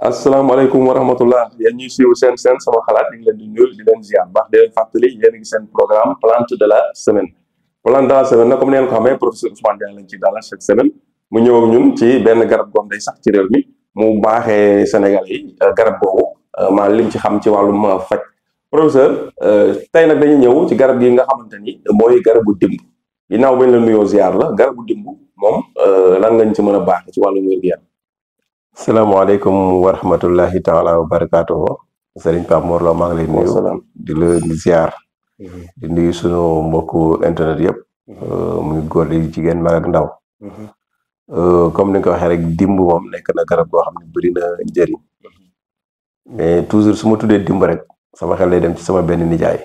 asalaamaaleykum wa rahmatullah yéen ñuy siiw seen sama xalaat di leen di nuyu di leen ziar baax di leen fàttali yéen a ngi seen programme plante de la semaine plante de la semaine nag comme ni ngeen ko xamee professeur Ousmane Diagne lañ ci dalal chaque semaine mu ñëw ak ñun ci benn garab goom day sax ci réew mi mu baaxee Sénégalais yi garab boobu maa lim ci xam ci wàllum faj professeur tey nag dañuy ñëw ci garab gi nga xamante ni mooy garabu dimb ginnaaw bañ la nuyoo ziar la garabu dimb moom lan lañ ci mën a baaxee ci wàllum wér-gu-yaram. salaamaaleykum wa rahmatullahi taala wa barakaatuhu sëriñ Pape Mor Lo maa ngi lay nuyu di la ziar di nuyu sunu mbokku internet yëpp muy góor di jigéen mag ak ndaw comme ni nga ko waxee rek dimb moom nekk na garab goo xam ne bëri na njëriñ mais toujours su ma tuddee dimb rek sama xel lay dem ci sama benn nijaay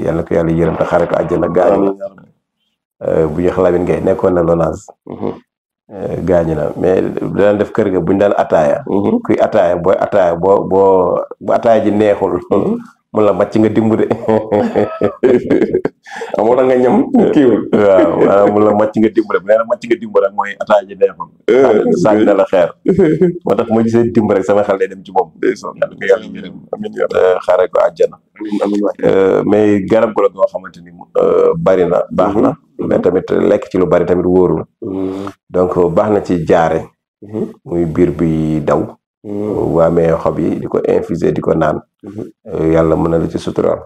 yal na ko yàlla yërëm te xare ko àjjana gaañu bu ñu xalaat ngay nekkoon na Lonase gaañu na mais daan def kër ga buñ daan ataaya kuy ataaya booy ataaya bu ataaya ji neexul mun la màcc nga dimb de amoo na nga ñam kiiwul waaw maanaam mun la màcc nga dimb de bu nee na màcc nga dimb rek mooy ataaya ji neexul sànni na la xeer moo tax ma gisee dimb rek sama xel day dem ci moom xare ko àjjana mais garab gu la goo xamante ni bari na baax na mais tamit lekk ci lu bari tamit wóorul donc baax na ci jaare muy biir bi daw waamee xob yi di ko infuser di ko naan yàlla mën na la ci suturaal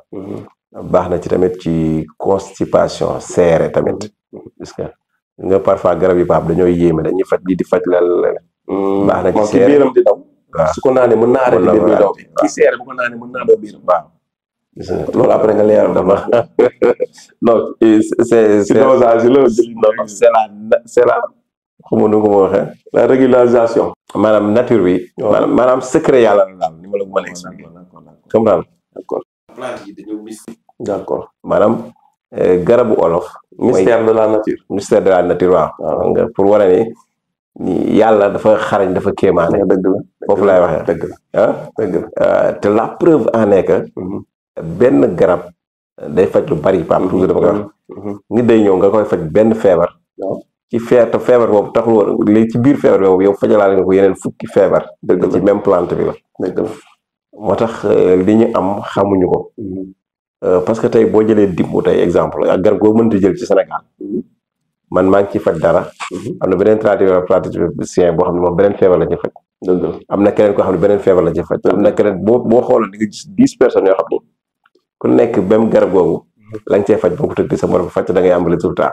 baax na ci tamit ci constipation seere tamit parce que nga parfois garab yi baab dañoo yéeme dañuy faj lii di faj la baax na ci seere biiram di daw waaw su ko naanee mën naa arrêté biir bi daw bi ki seere bu ko naanee mën naa daw biiram waaw loolu après nga leeral dama non c'est la xamu nu ko ma waxee la régularisation maanaam nature bi maanaam secret yàlla la daal ni ma la ko mën a expliquer comme daal d'accord plante yi dañoo mystique d'accord maanaam garabu olof mystère de la nature mystère de la nature waaw nga pour wane ni yàlla dafa xarañ dafa kéemaane dëgg la foofu laay waxee dëgg la dëgg la te la preuve en est que benn garab day faj lu bari Pape toujours dama koy wax nit day ñëw nga koy faj benn feebar ci te feebar boobu taxul woon léegi ci biir feebar boobu yow fajalaale nga ko yeneen fukki feebar dëgg ci même plante bi la dëgg la moo tax li ñu am xamuñu ko parce que tey boo jëlee dimbu tey exemple ak garab goo mënta jël ci Sénégal man maa ngi ci faj dara am na beneen praticien boo xam ne moom beneen feebar la ci faj dëgg la am na keneen koo xam ne beneen feebar la ci faj am na keneen boo xoolal di nga gis 10 personnes yoo xam ni ku nekk même garab googu la nga cee faj boo ko tëgg sa morom faj da ngay am résultat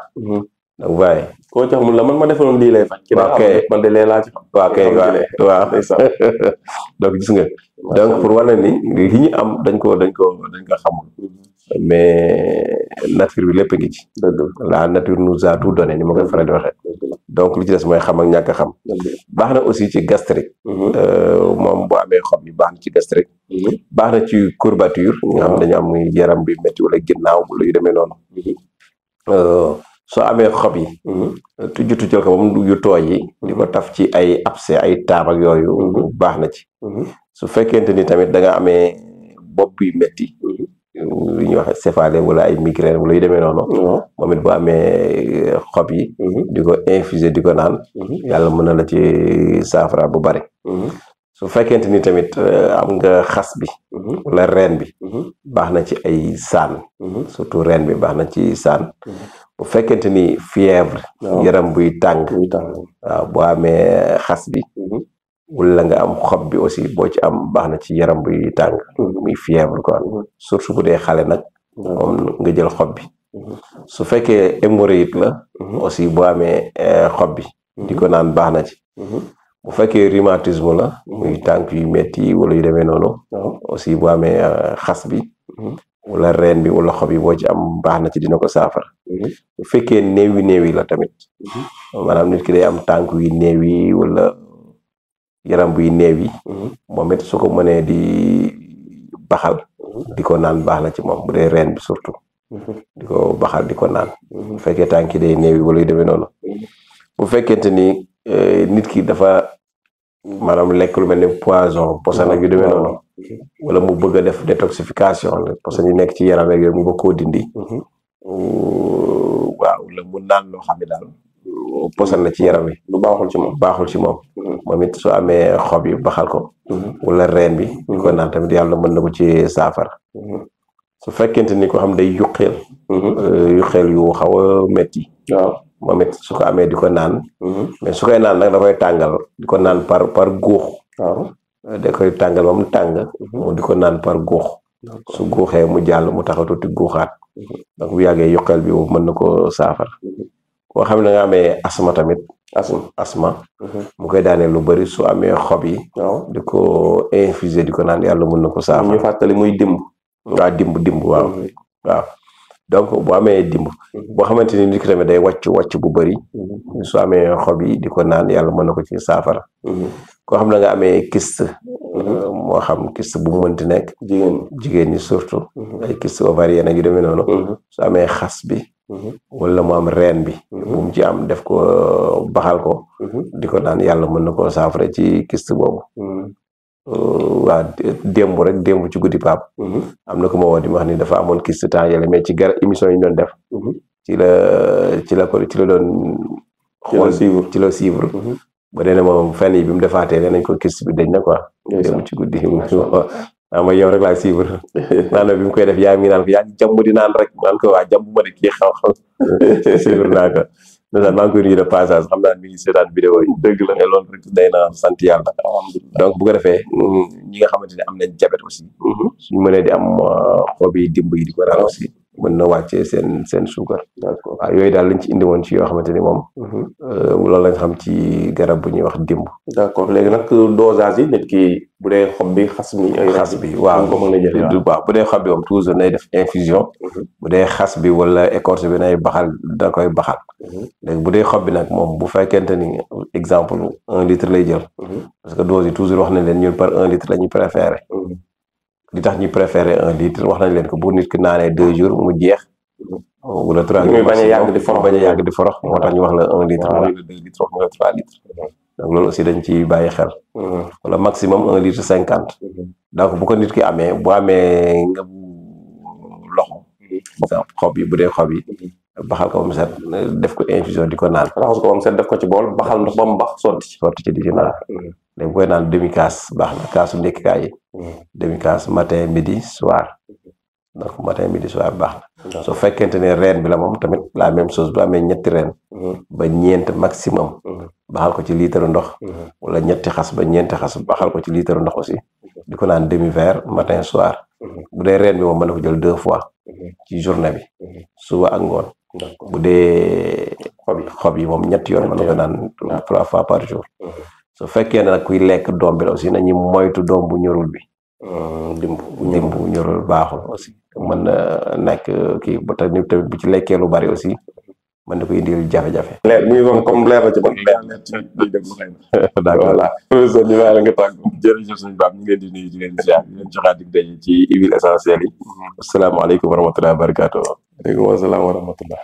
donc waaye koo jox mun la man ma defaloon lii lay faj ok man de lee laa ci waaw kay waaw donc gis nga donc pour wane ni li ñu am dañ ko xamul mais nature bi lépp ngi ci la nature nous a tout donné ni ma koy faral di waxee donc li ci des mooy xam ak ñàkk a xam baax na aussi ci gastrique moom boo amee xob yi baax na ci gastrique baax na ci courbature ñi nga xam dañu am yaram bi métti wala ginnaaw wala yu demee noonu soo amee xob yi tujjal ko moom yu tooy yi di ko taf ci ay abcès ay taab ak yooyu baax na ci su fekkente ni tamit da nga amee bopp yu métti li ñuy wax céphalée wala ay migraine wala yu demee noonu moom it boo amee xob yi di ko infuser di ko naan yàlla mën na la ci saafara bu bari su fekkente ni tamit am nga xas bi wala reen bi baax na ci ay saan surtout reen bi baax na ci saan bu fekkente ni fièvre yaram buy tàng waaw boo amee xas bi wala nga am xob bi aussi boo ci am baax na ci yaram buy tàng muy fièvre quoi surtout bu dee xale nag moom nga jël xob bi su fekkee hémorroïde la aussi boo amee xob bi di ko naan baax na ci bu fekkee rhumatisme la muy tànk yu metti wala yu demee noonu aussi boo amee xas bi wala reen bi wala xob yi boo ci am baax na ci dina ko saafara bu fekkee néewi la tamit maanaam nit ki day am tànk yu néewi wala yaram buy néewi moom it su ko mënee di baxal di ko naan baax na ci moom bu dee reen bi surtout di ko baxal di ko naan bu fekkee tànk yi day néewi wala yu demee noonu bu fekkente ni nit ki dafa maanaam lekk lu mel ni poison ak yu demee noonu wala mu bëgg a def détoxification poison yi nekk ci yaram yooyu mu bëgg koo dindi waaw la mu naan loo xam ne daal poison la ci yaram wi lu baaxul ci moom moom it su amee xob yi baxal ko wala reen bi di ko naan tamit yàlla mën na ko ci saafara su fekkente ni ko xam day yuqeel yu xaw a métti waaw moom it su ko amee di ko naan mais su koy naan nag da koy tàngal di ko naan par guux waaw da koy tàngal ba mu tàng mu di ko naan par guux su guuxee mu jàll mu taxaw tuuti guuxaat donc bu yàggee yuqeel bi mën na ko saafara koo xam ne nga amee asma tamit asma mu koy daanee lu bëri su amee xob yi di ko infuser di ko naan yàlla mën na ko saafara ñu fàttali muy dimb waaw dimb waaw donc bu amee dimb boo xamante ni nit ki tamit day wàcc bu bëri su amee xob yi di ko naan yàlla mën na ko ci saafara koo xam ne nga amee kyste moo xam kyste bu mu mënti nekk jigéen ñi surtout ay kyste ovarienne ak yu demee noonu su amee xas bi wala mu am reen bi bu mu ci am def ko baxal ko di ko naan yàlla mën na koo saafara ci kyste boobu waa démb ci guddi Pape am na ko ma woo di ma wax ni dafa amoon kyste temps yële mais ci garab émission yi ñu doon def ci la doon xool ci la suivre ba nee na moom fenn yi bi mu defaatee nee nañ ko kyste bi dañ na quoi démb ci guddi ma yow rek laa suivre naan bi mu koy def yaa ngi naan ko yaa jàmm di naan rek naan ko waa jàmm ma de kii xam-xam suivre naa ko maa ngi koy nuyu de passage xam naa mi ngi seetaan vidéo yi dëgg la mais loolu rek day na sant yàlla donc bu ko defee ñi nga xamante ne am nañ jabet aussi suñu mënee di am xob yi dimb yi di ko naan aussi mën na wàccee seen suukar waaw yooyu daal lañ ci indi woon ci yoo xamante ni moom loolu lañ xam ci garab bu ñuy wax dimb d'accord léegi nag dosage yi nit ki bu dee xob bi xas bi waaw ko mën a jël waaw bu dee xob bi moom toujours nay def infusion bu dee xas bi wala écorce bi nay baxal da koy baxal léegi bu dee xob bi nag moom bu fekkente ni exemple 1 litre lay jël parce que dose yi toujours wax nañ leen ñun par 1 litre la ñuy préféré li tax ñu préféré 1 litre wax nañ leen ko bu nit ki naanee 2 jours mu jeex wala 3 jours bañ a yàgg di forox moo tax ñu wax la 1 litre wala 2 litres wax nga 3 litres donc loolu aussi dañ ci bàyyi xel wala maximum 1 litre 50 donc bu ko nit ki amee bu amee nga bu loxo xob yi bu dee xob yi baxal ko ba mu set def ko infusion di ko naan raxas ko ba mu set def ko ci bool baxal ndox ba mu bax sotti ci di ci naan léegi bu koy naan demi kaas baax na kaasu ndékkikaay yi demi kaas matin midi soir donc matin midi soir baax na soo fekkente ne reen bi la moom tamit la même chose bu amee ñetti reen ba ñeent maximum baxal ko ci litre ndox wala ñetti xas ba ñeenti xas baxal ko ci litre ndox aussi di ko naan demi verre matin soir bu dee reen bi moom mën na ko jël 2 fois ci journée bi suba ak ngoon bu dee xob yi moom ñetti yoon mën na ko naan 3 fois par jour su fekkee ne nag kuy lekk doom bi la aussi nañu moytu doom bu ñorul bi dimb bu ñorul baaxul aussi mën na nekk kii ba tax nit tamit bu ci lekkee lu bari aussi mën na ko indil jafe-jafe. leer muy woon comme leer na ci man leer ci day déglu xëy na. d'accord voilà professeur ñu la nga tàgg jërëjëf suñu baab ñu ngi leen di nuyu di leen ziar di leen joxaat dig daje ci huile essentielle yi. asalaamaaleykum wa rahmatulah wa barakaatu. waaleykum salaam wa rahmatulah.